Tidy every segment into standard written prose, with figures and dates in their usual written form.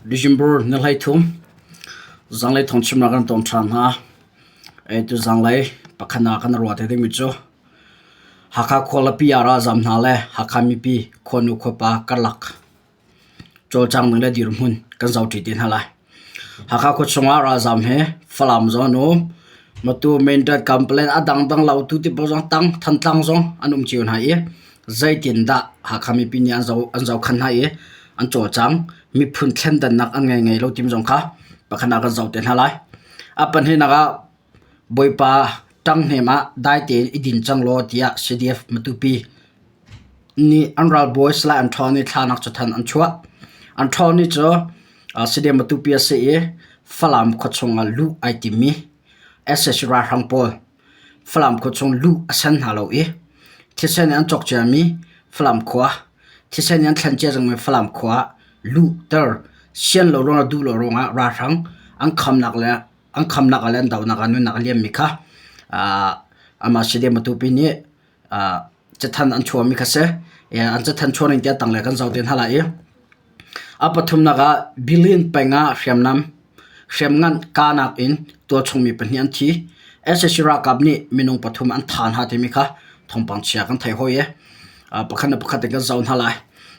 December ni 13 zanglei thawngchimnak kan ton ṭhan hna. Tu zanglei pakhat ah kan ruah te dingmi cu Hakha khualipi ah ralzaam hna le Hakha mipi khuanu khuapa karlak cawlcang ning le dirhmun kan zohṭi te hna lai. Hakha khuachung ah ralzaam hi Falam zong an um, Matu, Mindat, Kampalen a dangdang Lautu ti pawl zong tang Thantlang zong an um cio hna i zeitindah Hakha mipi nih an zoh an zohkhan hna i an cawlcang miphun thlendannak an ngei ngei lo timi zong kha pakhat ah kan zoh te hna lai. A pahnihnak ah Bawipa ṭanghnem ah dai tein i din cang law tiah CDF Matupi nih an ralbawi Salai An Ṭhaw nih thlanak cathanh an chuah. An Ṭhaw nih cu CDF Matupi a si i Falam khuachung ah luh ai timmi sac ralhrang pawl Falam khuachung luh a sen hna lo i thisen in an cawk ciami Falam khua, thisen in an thlen cia cangmi Falam khua ah luhter sian lo ruangah duh lo ruangah ralhrang an khamnak le an khamnak ah le an dohnak ah nunnak a liammi kha amah CDF Matupi nih cathanh an chuahmi kha si. An cathanh chuah ning tiah tanglei kan zoh te hna lai i a pathumnak ah Bilin peng ah hriamnam hriamngan kahnak in tualchungmi pahnih an thi. Sac ralkap nih minung pathum an thah hna timi kha thawngpang chia kan theih hawi i pakhat le pakhat in kan zoh hna lai.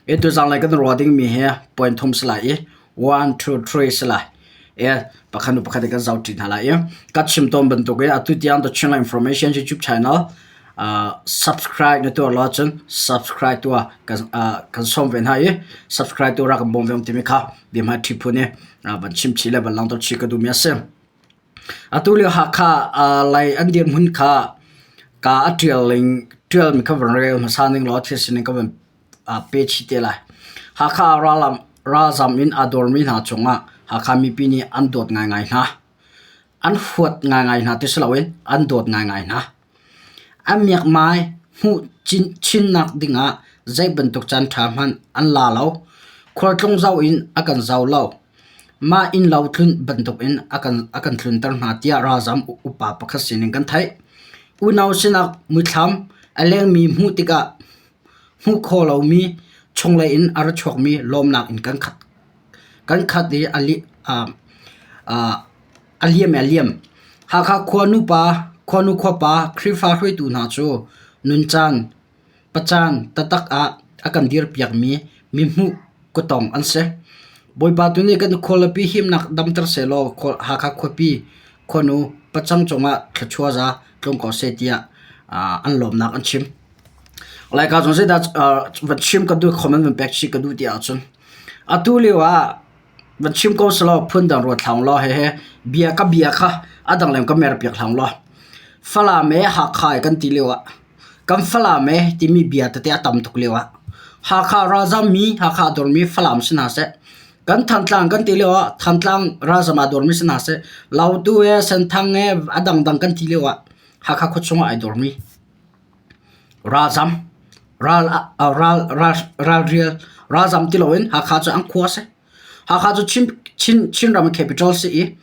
Hi tuzanglei kan ruah dingmi hi point thum si lai i one two three si lai. Pakhat hnu pakhat in kan zoh ṭi hna lai i ka chim tawn bantuk in atu tiang The Chinland Information YouTube channel subscribe na tuah lo ahcun subscribe tuah kan sawm ve hna i subscribe tuah rak kan bawm ve timi kha biahmai ṭhi phun i van chim chih le van langhter chih ka duhmi a si. Atu lio Hakha lei an dirhmun kha ka a ṭial ning ṭialmi kha van rel hmasa ning law thil sining ka van aa pe chih te lai. Hakha ah ralzam in aa dawrmi hna cungah Hakha mipi nih an dawt ngaingai hna. An huat ngaingai hna ti si loin an dawt ngaingai hna. An miakmai hmuh chinnak dingah zei bantuk caan ṭha hmanh an la lo. Khualtlung zoh in a kan zoh lo. Mah innlo tlun bantukin a kan, a kan tlunter hna tiah ralzam upa pakhat sinin kan theih. Unau sinak muithlam a lengmi hmuh tikah Hmuh khawh lomi chunglei in a ra chuakmi lawmnak in kan khat. Kan khat i a liam i a liam. Hakha khua nupa, khuanu khuapa, Khrihfa hruaitu hna cu nuncan, pacan taktak ah a kan dirpiakmi mihmuh kutong an si. Bawipa tu nih kan khualipi himnak damter sehlaw Hakha khuapi khuanu pacang cungah thluachuah za tlung ko seh tiah an lawmnak an chim. Laica zong zeidah van chim ka duh comment van pek chih ka duh ti ahcun atu lio ah van chim ko selaw phundang ruat hlah law hehe bia ka bia kha a dang lem ka mer piak hlah law Falam e Hakha e kan ti lio ah kan Falam e timi bia tete a tam tuk lio ah Hakha ralzam mi Hakha dawrmi Falam si hna seh kan Thantlang kan ti lio ah Thantlang ralzam aa dawrmi si hna seh Lautu e Senthang e a dangdang kan ti lio ah Hakha khuachung ah ai dawrmi Ralzam, ral, ral, ralrial, ralzam ti loin Hakha cu an khua a si. Hakha cu Chin, Chin, Chinram capital si i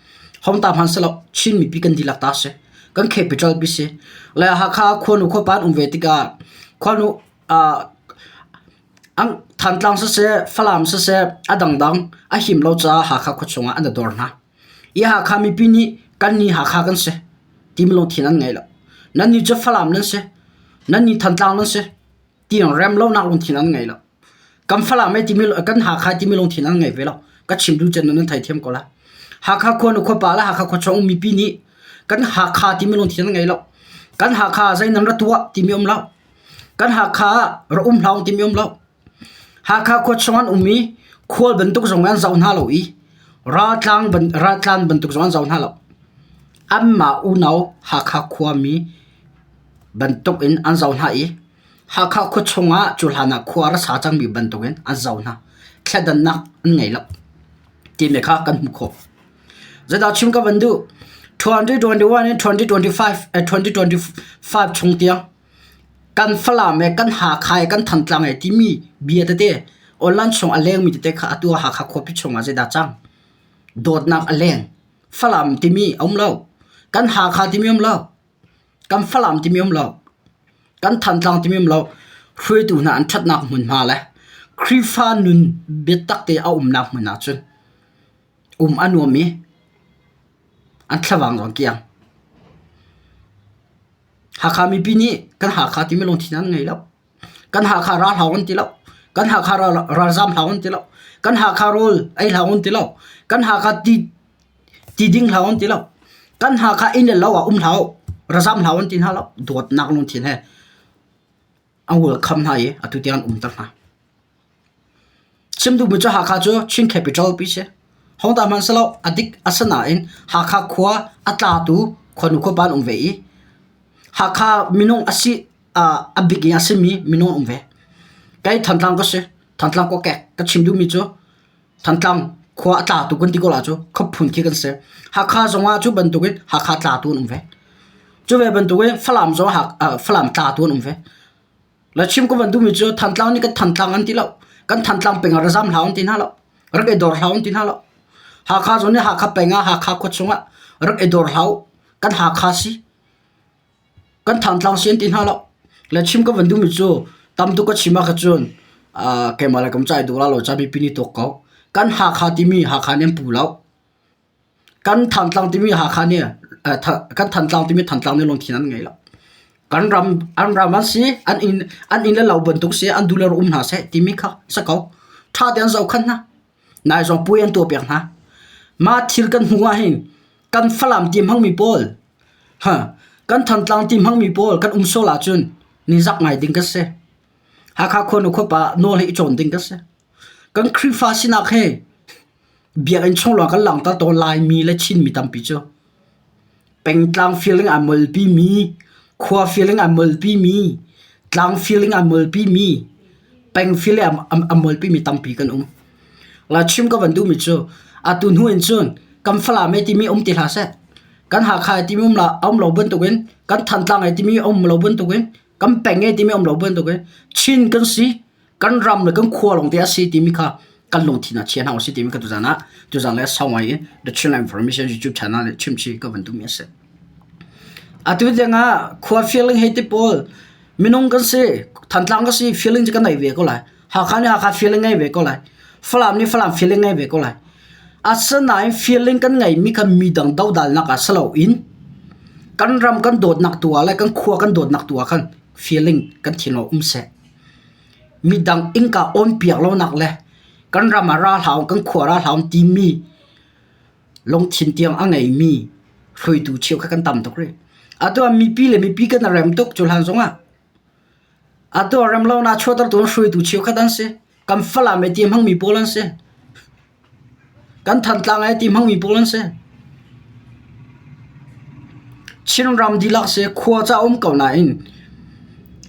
homta hman si lo Chin mipi kan dihlak ta si. Kan capital pi si. Le Hakha khuanu khuapa an um ve tikah khuanu uh, an Thantlang siseh, Falam siseh, a dangdang a him lo caah Hakha khua chungah an i dor hna. Hi Hakha mipi nih kannih Hakha kan si timi lungthin an ngei lo. Nannih cu Falam nan si, nannih Thantlang nan si ti rem lonak lungthin an ngei lo. Kan Falam ai timi kan Hakha timi lungthin an ngei ve lo. Ka chim duh cen nan theithiam ko lai. Hakha khua nu khuapa le Hakha khuachung mipi nih kan Hakha timi lungthin an ngei lo. Kan Hakha zei nan ra tuah timi um lo. Kan Hakha ah ra um hlah timi um lo. Hakha khuachung an um i khual bantuk zong an zoh hna lo i raltlang raltlan bantuk zong an zoh hna lo. Anmah unau Hakha khuami bantuk in an zoh hna i Hakha khuachung ah cu hlan ah khua a ra sa cangmi bantuk in an zoh hna. Thleidannak an ngei lo timi kha kan hmuh khawh. Zeidah chim ka van duh? 2021 in 2025, 2025 chung tiang Kan Falam he kan Hakha he kan Thantlang he timi bia tete online chung a lengmi tete kha atu ah Hakha khuapi chungah zeidah cang? Dawtnak a leng. Falam timi a um lo. Kan Hakha timi a um lo. Kan Falam timi a um lo. Kan Thantlang timi a um lo. Hruaitu hna an ṭhatnak hmunhma le Khrihfa nun biatak te a umnak hmun ahcun. Um a nuam i an thlavang zong kiang. Hakha mipi nih kan Hakha timi lungthin an ngei lo. Kan Hakha ral hau an ti lo. Kan Hakha ralzaam hau an ti lo. Kan Hakha rawl ei hau an ti lo. Kan Hakha ti ti ding hau an ti lo. Kan Hakha inn le lo ah um hlah ralzaam hlah an ti hna lo. Dawtnak lungthin he an welcome hna i atu tiang an umter hna. Chim duhmi cu Hakha cu Chin capital pi si. Hongta hmanh si lo, a dik a si nain Hakha khua a tlatu khuanu khuapa an um ve i Hakha minung a si a bik in a simi minung an um ve. Kei Thantlang ka si. Thantlang kokek ka chim duhmi cu Thantlang khua a tlatu kan ti ko la cu khuaphun khi kan si. Hakha zongah cu bantukin Hakha tlatu an um ve. Cu ve bantukin Falam zong Falam tlatu an um ve. La chim ka van duhmi cu Thantlang nih kan Thantlang an ti lo. Kan Thantlang peng ah ra zam hlah an ti hna lo. Rak i dor hlah an ti hna lo. Hakha zong nih Hakha peng ah Hakha khua chungah rak i dor hlah u. Kan Hakha si. Kan Thantlang si an ti hna lo. La chim ka van duhmi cu tam tuk ka chim ah kha cun keimah le kam ca i duh la lo ca mipi nih tuak ko. Kan Hakha timi Hakha nih an pu lo. Kan Thantlang timi Hakha nih kan Thantlang timi Thantlang nih lungthin an ngei lo. Kan ram an ram an si, an inn an inn le lo bantuk si, an duh le um hna seh timi kha si ko. Ṭha tein an zohkhenh hna. Nai zong puai an tuahpiak hna. Mah thil kan hmuh ahhin kan Falam ti hmangmi pawl, ha, kan Thantlang ti hmangmi pawl kan um sual ahcun nizak ngai ding kan si. Hakha khuanu khuapa nawl hi i cawn ding kan si. Kan Khrihfa sinak hi Biakinn chung lawng kan langhter tawn Laimi le Chinmi tampi cu pengtlang feeling aa molpimi, khua feeling aa molpimi, tlang feeling aa molpimi, peng feeling aa molpimi tampi kan um. La chim ka van duhmi cu atu hnu in cun kan Falam e timi um ti hlah seh. Kan Hakha e timi um la um lo bantukin kan Thantlang e timi um lo bantukin kan peng e timi um lo bantukin Chin kan si kan ram le kan khua lawng te a si timi kha kan lungthin ah chia hna usih timi kha tuzan ah tuzan le sau ngai in The Chinland Information YouTube channel nih chimchih ka van duhmi a si. Atu tiang ah khua feeling hei ti pawl minung kan si Thantlang ka si feeling cu kan nei ve ko lai. Hakha nih Hakha feeling ngei ve ko lai. Falam nih Falam feeling ngei ve ko lai. Asinain feeling kan ngeimi kha midang dodalnak ah si loin kan ram kan dawtnak tu ah le kan khua kan dawtnak tu ah khan feeling kan thinlung um seh. Midang innka awnpiak lonak le kan ram ah ra hlah u, kan khua ra hlah u timi lungthin tiang a ngeimi hruaitu cheukhat kan tam tuk rih. Atu ah mipi le mipi kan i rem tuk cu hlan zongah. Atu ah rem lonak chuahtertu hruaitu cheukhat an si. Kan Falam i ti hmangmi pawl an si. Kan Thantlang ai ti hmangmi pawl an si. Chinram dihlak si khua ca um ko nain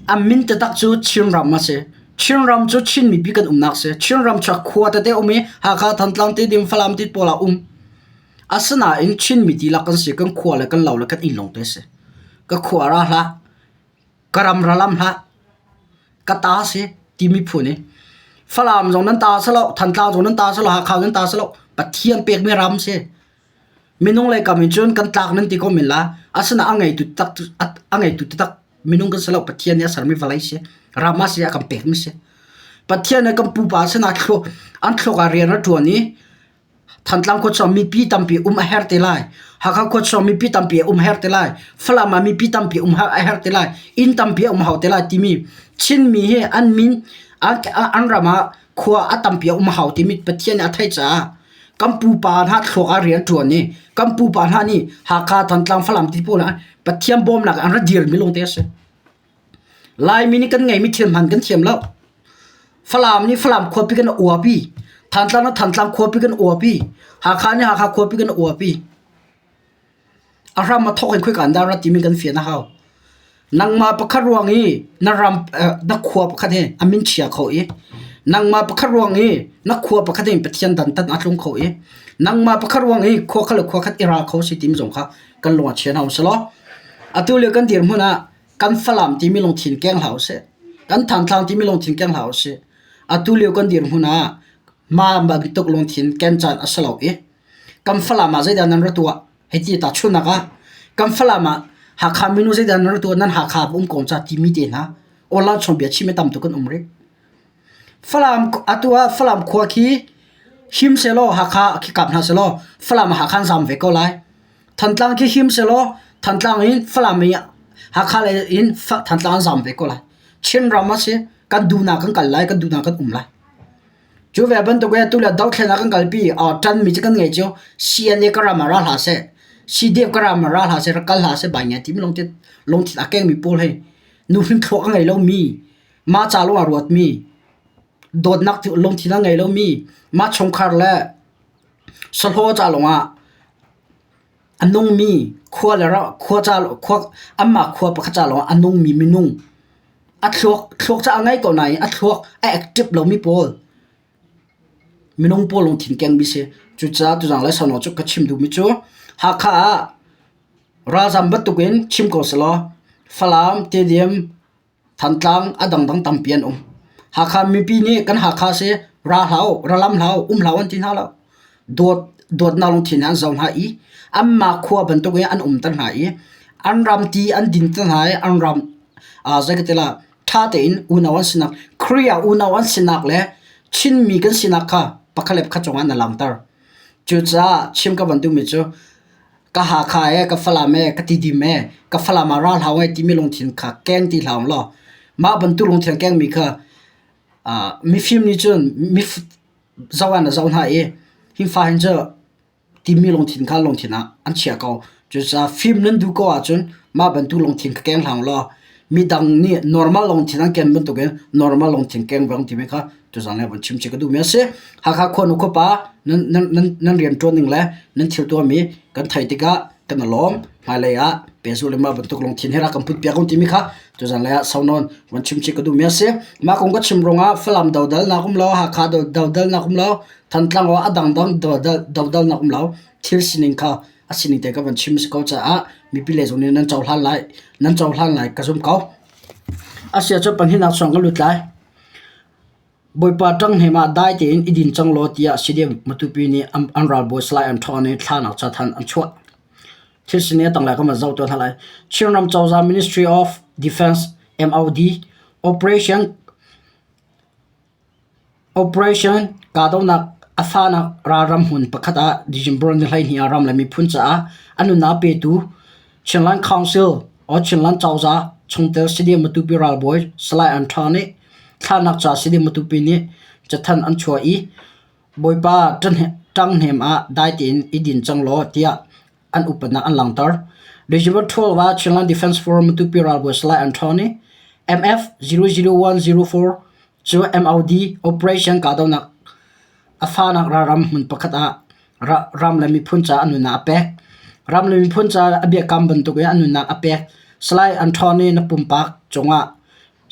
a min taktak cu Chinram a si. Chinram cu Chin mipi kan umnak si. Chinram cu khua tete um i Hakha, Thantlang, Tidim, Falam ti pawl ah um. Asinain Chinmi dihlak kan si. Kan khua le kan lo le kan inn lawng te si. Ka khua ra hlah. Ka ram ra lam hlah. Ka ta si timi phun hi Falam zong nan ta si lo, Thantlang zong nan ta si lo, Hakha nan ta si lo. Pathian pekmi ram si. Minung lei kam in cun kan tlak nan ti ko men la. Asinain a ngeitu tak a ngeitu taktak minung kan si lo. Pathian nih a sermi vawlei si. Ram ah si a kan pekmi si. Pathian nih kan pupa sinah thluak an thluak ah rian a ṭuan i Thantlang khua chung mipi tampi um a herh te lai. Hakha khua chung mipi tampi um a herh te lai. Falam ah mipi tampi um a herh te lai. Inn tampi a um hau te lai timi Chinmi hi an min an ram ah khua a tampi a um hau timi Pathian nih a theih caah kan pupa hna thluak ah rian ṭuan i kan pupa hna nih Hakha, Thantlang, Falam ti pawl ah Pathian bawmnak an ra dirmi lawngte a si. Laimi nih kan ngeihmi thil hman kan thiam lo. Falam nih Falam khuapi kan uapi. Thantlang nih Thantlang khuapi kan uapi. Hakha nih Hakha khuapi kan uapi. A hram a thawk in khoika in dah rat timi kan fian a hau. Nangmah pakhat ruang i na ram na khua pakhat hi a min chia kho i nangmah pakhat ruang i na khua pakhat in Pathian dantat a tlung kho i nangmah pakhat ruang i khua khat le khua khat i ral kho si timi zong kha kan lung a chia hna usih law atu lio kan dirhmun ah kan Falam timi lungthin keng hlah usih. Kan Thantlang timi lungthin keng hlah usih. Atu lio kan dirhmun ah mah bantuk lungthin ken caan a si lo i kan Falam ah zeidah nan ra tuah hei ti tahchunhnak ah kan Falam ah Hakha minu zeidah nan ra tuah nan Hakha um ko ca timi te hna online chawnbia chim i tam tuk kan um rih. Falam atu ah Falam khua khi Him sehlaw Hakha khi kap hna sehlaw Falam ah Hakha an zaam ve ko lai. Thantlang khi him sehlaw Thantlang in Falam i Hakha lei in Thantlang an zaam ve ko lai. Chinram a si. Kan duhnak kan kal lai, kan duhnak kan um lai. Cu ve bantuk in atu le dothlennak kan kalpi ṭanmi cu kan ngei cio. CNA ka ram ah ra hlah seh, CDF ka ram ah ra hlah seh, rak kal hlah seh bai ngai timi lungthin lungthin a kengmi pawl hi nuhrin thluak a ngei lomi, mah ca lawng a ruatmi, dawtnak lungthin a ngei lomi, mah chungkhar le sahlaw ca lawngah a nungmi khua le khua ca khua anmah khua pakhat ca lawngah a nungmi minung a thluak thluak ca a ngei ko nain a thluak a active lomi pawl minung pawl lungthin kengmi si. Cucaah tuzang le sano cu ka chim duhmi cu Hakha ah ralzam bantukin chim ko selaw Falam, Tedim, Thantlang a dangdang tampi an um. Hakha mipi nih kan Hakha si ra hlah u, ra lam hlah u, um hlah u an ti hna lo. Dawt, dawtnak lungthin he an zoh hna i anmah khua bantuk in an umter hna i an ram ti an dinter hna i an ram uh, zei ka ti la ṭha tein unau an sinak Khrih ah unau an sinak le Chinmi kan sinak kha pakhat le pakhat cungah na langhter. Cucaah chim ka van duhmi cu Ka Hakha ee, ka Falam ee, ka Tidim ee, ka Falam ah ral hau ee timi lungthin kha keng ti hlah law mah bantuk lungthin kengmi kha uh, mifim nih cun mif zoh ah na zoh hna i hi fa hin cu timi lungthin kha lungthin ah an chiah ko. Cucaah fim nan duh ko ahcun mah bantuk lungthin kha keng hlah law midang nih normal lungthin an ken bantukin normal lungthin keng ve timi kha tuzan le van chim chih ka duhmi a si. Hakha khuanu khuapa nan, nan, nan, nan rianṭuan ning le nan thil tuahmi kan theih tikah kan i lawm. Hmailei ah pehzulh le mah bantuk lungthin he rak kan put piak timi kha tuzan lei ah saunawn van chim chih ka duhmi a si. Mah kong ka chim ruangah Falam dodal nak um lo, Hakha dodal nak um lo, Thantlang a dangdang dodal, dodal nak um lo. Thil sining kha a sining te ka van chim si ko caah mipi le zong nih nan cohlan lai, nan cohlan lai ka zum ko. Asia cu pahnihnak chuang ka lut lai. Bawipa ṭanghnem ah dai tein i din cang law tiah Sidem Matupi nih an ralbawi Salai An Ṭhawn i thlanak cathanh an chuah. Thil sining a tanglei kan van zoh tuah hna lai. Chinram cozah Ministry of Defense MOD Operation Operation kahdohnak a fahnak ralram hmun pakhat ah December ni 12 ah ram le miphun caah a nunnak petu Chinland Council or Chinland cozah chungtel Sidem Matupi ralbawi Salai An Ṭha nih thlahnak ca Sidem Matupi nih cathanh an chuah i Bawipa ṭanghnem ah dai tein i din cang law tiah an upatnak an langhter. December 12 ah Chinland Defense Force Matupi ralbawi Salai An Ṭhaw nih MF 00104 cu MOD operation kahdohnak a fahnak ralram hmun pakhat ah ram le miphun caah a nunnak a pek. Ram le miphun caah a biakam bantuk in a nunnak a pek. Salai An Ṭhaw nih na pumpak cungah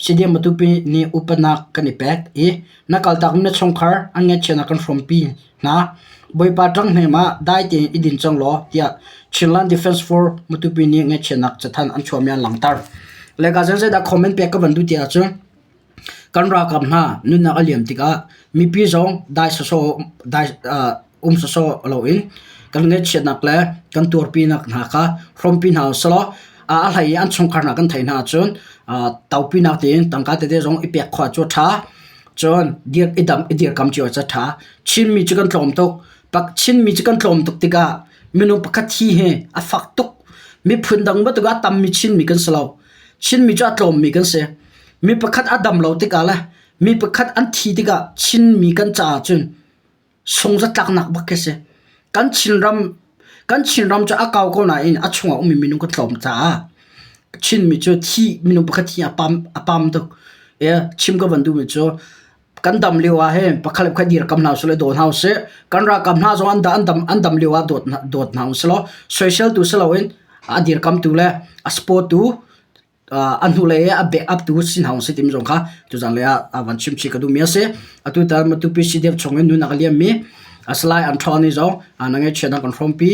CDM Matupi nih upatnak kan i pek i na kaltak mi na chungkhar an ngaihchiatnak kan hrawmpi hna. Bawipa ṭanghnem ah dai tein i din cang law tiah Chinland Defense Force Matupi nih ngaihchiatnak cathanh an chuahmi an langhter. Le ka zeidah comment pek ka van duh ti ahcun kan ralkap hna nunnak a liam tikah mipi zong dai sawsawh dai uh, um sawsawh loin kan ngaihchiatnak le kan tuarpinak hna kha hrawmpi hna usih a hlei i an chungkhar hna kan theih hna ahcun topinak tiin tangka tete zong i pek khawh cu a ṭha. Cun dir i dam i dirkam cio cu a ṭha. Chinmi cu kan tlawm tuk. Chinmi cu kan tlawm tuk tikah minung pakhat thi hi a fak tuk. Miphun dang bantuk ah a tammi Chinmi kan si lo. Chinmi cu a tlawmmi kan si. Mi pakhat a dam lo tikah le mi pakhat an thi tikah Chinmi kan caah cun sungzatlaknak bak khi si. Kan Chinram kan Chinram cu a kau ko nain a chungah ummi minung kan tlawm caah Chinmi cu thi minung pakhat thi a pam a pam tuk. E chim ka van duhmi cu kan dam lio ah hin pakhat le pakhat dirkam hna usih law daw hna usih. Kan ralkap hna zong an an dam an dam lio ah dawt hna dawt hna usih law soisel tu si loin a dirkam tu le a support tu a hnulei i a backup tu si hna usih timi zong kha tuzan lei ah van chim chih ka duhmi a si. Atutan Matupi CDF chung in nunnak a liammi Salai An Ṭhaw nih zong na ngaihchiatnak kan hrawmpi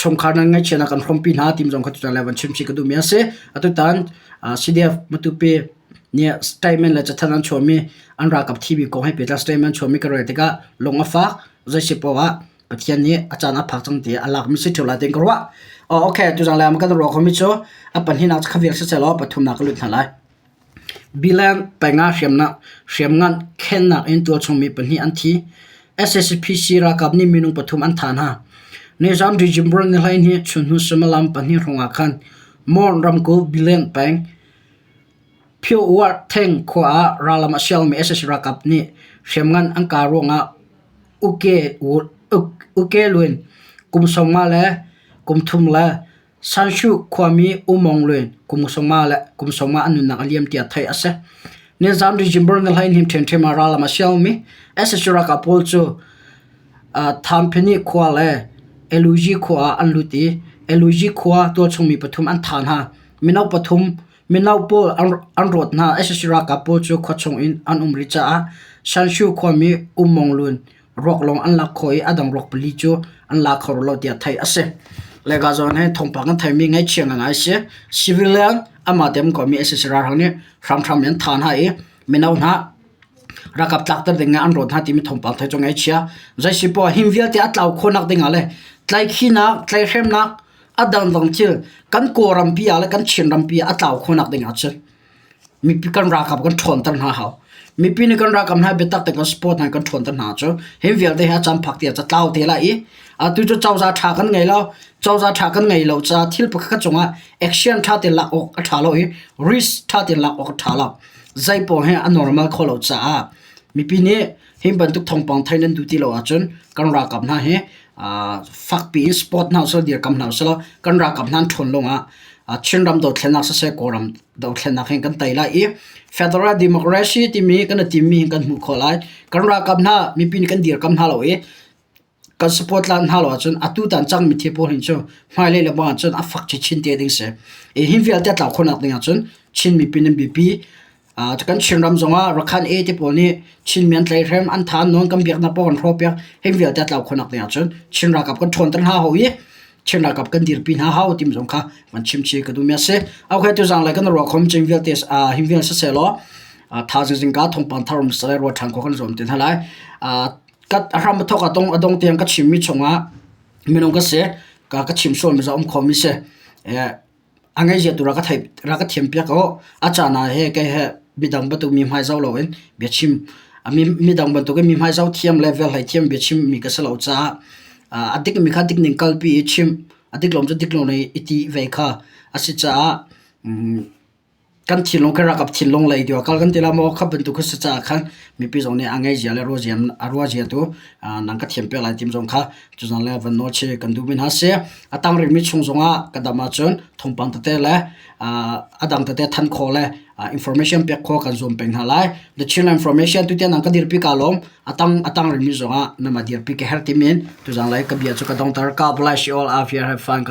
chungkhar nan ngaihchiatnak kan hrawmpi hna timi zong kha tuzan lei van chim chih ka duhmi a si. Atutan CDF Matupi nih statement le cathanh an chuahmi an ralkap thimi kong he pehtlai statement an chuahmi ka rel tikah lung a fak. Zei si paoh ah Pathian nih a caan a phak cang tiah a lakmi si ṭheo lai tiin ka ruah. Oh, okay, tuzang le kan ruah khomi cu a pahnihnak cu khavial siseh law pathumnak ka lut hna lai. Bilan penga hriamnak hriamngan khennak in tualchung mi pahnih an thi. SACPC ralkap nih minung pathum an thah hna. Nizan December ni 12 chunhnu suimilam pahnih hrawng ah khan Mon ramkulh Bileng peng Phyowarh Theng khua ah rallam a sialmi sac ralkap nih hriamngan an kah ruangah Uke Lwin kum 50 le kum thum le Sanshu khuami U Mong Lwin kum 50 le kum 50 an nunnak a liam tiah theih a si. Nizan December ni 12 ṭhiamṭhiam ah rallam a sialmi sac ralkap pawl cu Thamphini khua le Eluji khua ah an lut i Eluji khua tualchung mi pathum an thah hna. Mino pathum mino pawl an rawt hna. Sac ralkap pawl cu khuachung in an um rih caah Sanshu khuami U Mong Lwin ruak lawng an lak khawh i a dang ruak pali cu an la kho lo tiah theih a si. Leka zawn he thawngpang kan theimi ngaihchia ngai a si. Civilian amah te um komi sac ralhrang nih hramhram in an thah hna i mino hna ralkap tlakter ding ah an rawt hna timi thawngpang theih cu ngaihchia. Zei poah him vialte a tlau khawhnak ding ah le tlaikhinak, tlaihhremnak a dangdang thil kan Kawlrampi ah le kan Chinrampi ah a tlau khawhnak ding ah cun Mipi kan ralkap kan ṭhawnter hna hau. Mipi nih kan ralkap hna biatak tein kan support hna kan ṭhawnter hna cu hi vialte hi a caan phak tiah catlau te lai i atu cu cozah ṭha kan ngei lo. Cozah ṭha kan ngei lo caah thil pakhat khat cungah action ṭha tein lak awk a ṭha lo i risk ṭha tein lak awk a ṭha lo. Zei paoh hi a normal kho lo caah mipi nih hi bantuk thawngpang thei nan duh ti lo ahcun kan ralkap hna hi fakpi in support hna usih law dirkamh hna usih law kan ralkap hna an ṭhawn lawngah Chinram dothlennak siseh Kawlram dothlennak hin kan tei lai i Federal Democracy timi kan i timmi hin kan hmuh khawh lai. Kan ralkap hna mipi nih kan dirkamh hna lo i kan support lan hna lo ahcun atu tan cangmi thil pawl hin cu hmailei le bang ahcun a fak chinchin te ding si. I hi vialte a tlau khawhnak ding ahcun Chin mipi nan biapi. Kan Chinram zongah Rakhan A te pawl nih Chinmi an tlaihhrem, an tha an nawn, kan biaknak paoh an hrawhpiak. Hi vialte a tlau khawhnak ding ahcun Chin ralkap kan ṭhawnter hna hau i Chin ralkap kan dirpi hna hau timi zong kha van chimchih ka duhmi a si. Okay, tuzang lai kan ruah khom cing vialte hi vial siseh law thaizing zingka thawngpang thar um seh ruah ṭhan khawh kan zuam te hna lai. Ka a hram a thawk a dong a dong tiang ka chimmi chungah minung ka si ka ka chim sualmi zong um khomi si. A ngaihzia tu rak ka theih rak ka thiampiak u. A caan ah he kei he midang bantuk mi hmai zoh loin biachim midang bantukin mi hmai zoh thiam le velhlei thiam biachim mi ka si lo caah a dikmi kha dik ning kalpi i chimh a dik lo cu dik lo i ti ve kha a si caah kan thinlung khi rakap thinlung lei deuh ah kal kan ti la maw kha bantuk kha si caah khan mipi zong nih a ngaihzia le a ruahzia tu nang ka thiampiak lai tim zong kha Cuzan le van nawl chi kan duhmi hna si. A tang rihmi chung zongah ka dam ahcun thawngpang tete le a dang tete than khawh le information pek khawh kan zuam peng hna lai. The Chin Information tutian nang ka dirpi ka lawm. A tang a tang rihmi zongah nama dirpi ka her timin tuzan lai ka bia cu ka dongter. God bless you all out here. Have fun.